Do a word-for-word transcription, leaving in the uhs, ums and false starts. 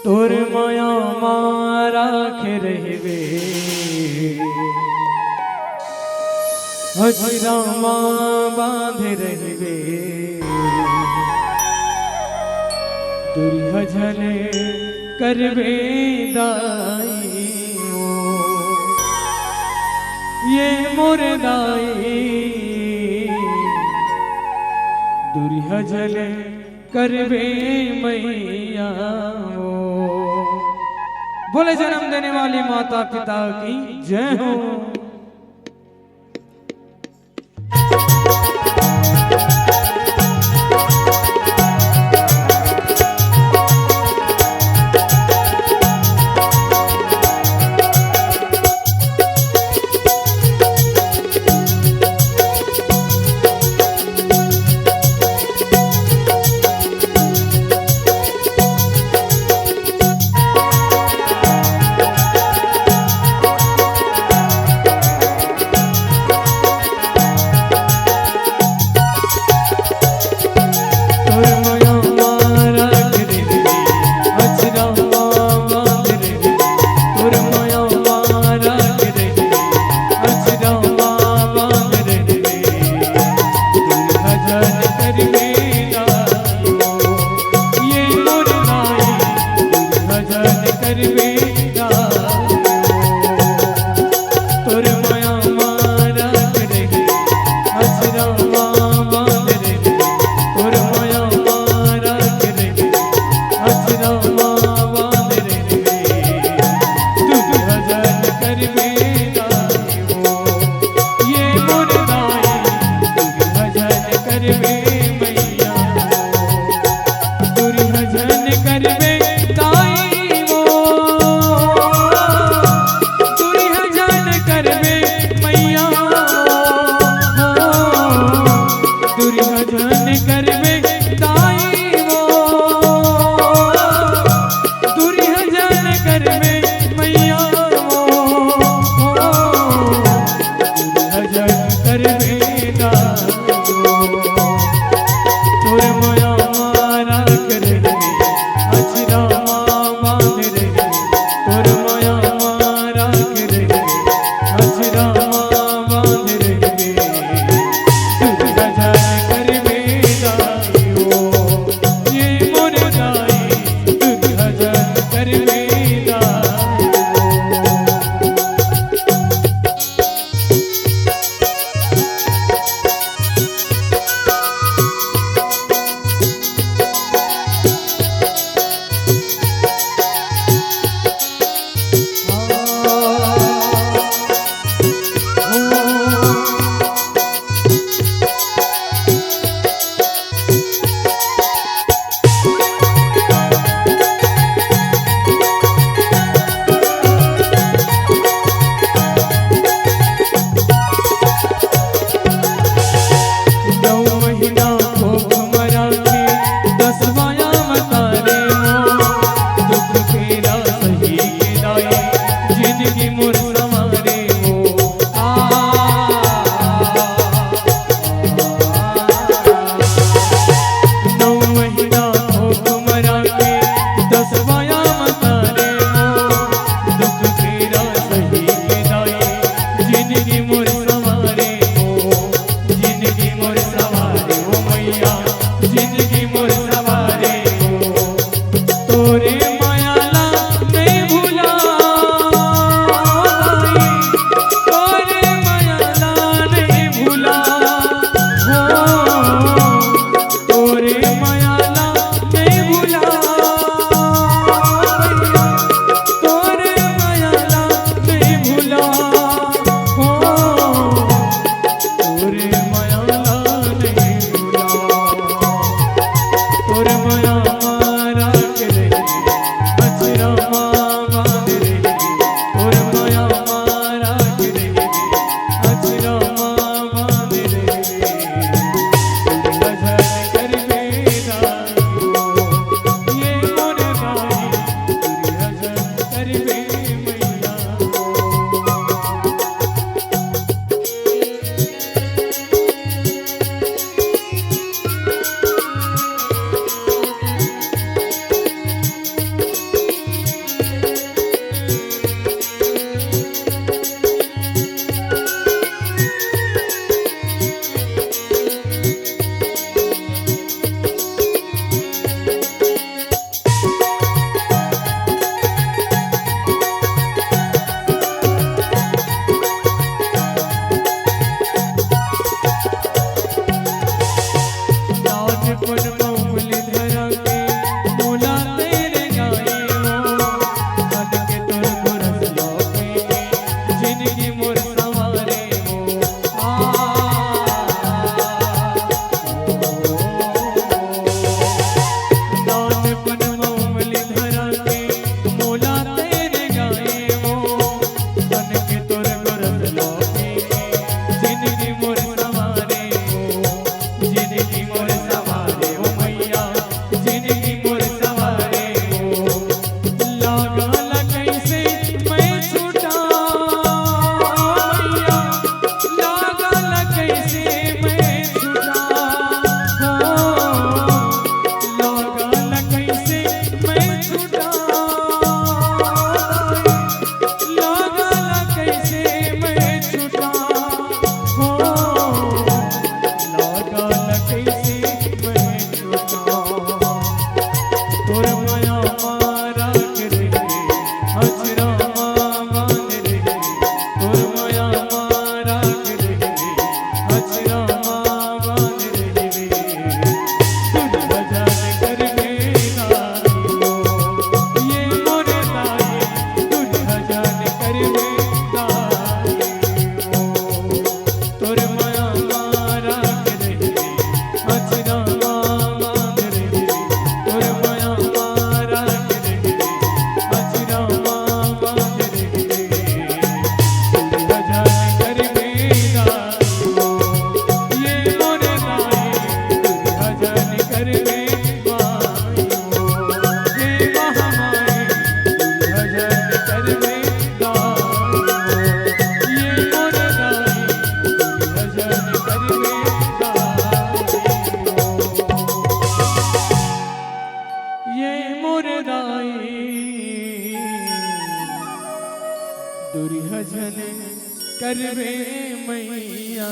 तोर मया मा राखे रहिबे, अचरा मा बांधे रहिबे, दुरिहा झन करबे दाई ओ, ये मोर दाई, दुरिहा झन करबे मैया ओ। बोले जन्म देने वाली माता पिता की जय हो। तोर मया मा राख रहे, अचरा मा बांध रहे। तोर मया मा राख रहे, अचरा मा बांध रहे। दुरिहा झन करबे दाई हो, ये मोर दाई, दुरिहा झन करबे दाई हो। तोर मया मा राख रहे, अचरा मा बांध रहे। तोर मया मा राख रहे, अचरा मा बांध रहे। दुरिहा झन करबे दाई हो, ये मोर दाई, दुरिहा झन करबे माई हो। हे महामाई, दुरिहा झन करबे दाई हो, ये मोर दाई, दुरिहा झन करबे दाई हो। ये मोर दाई, दुरिहा झन करबे मैया।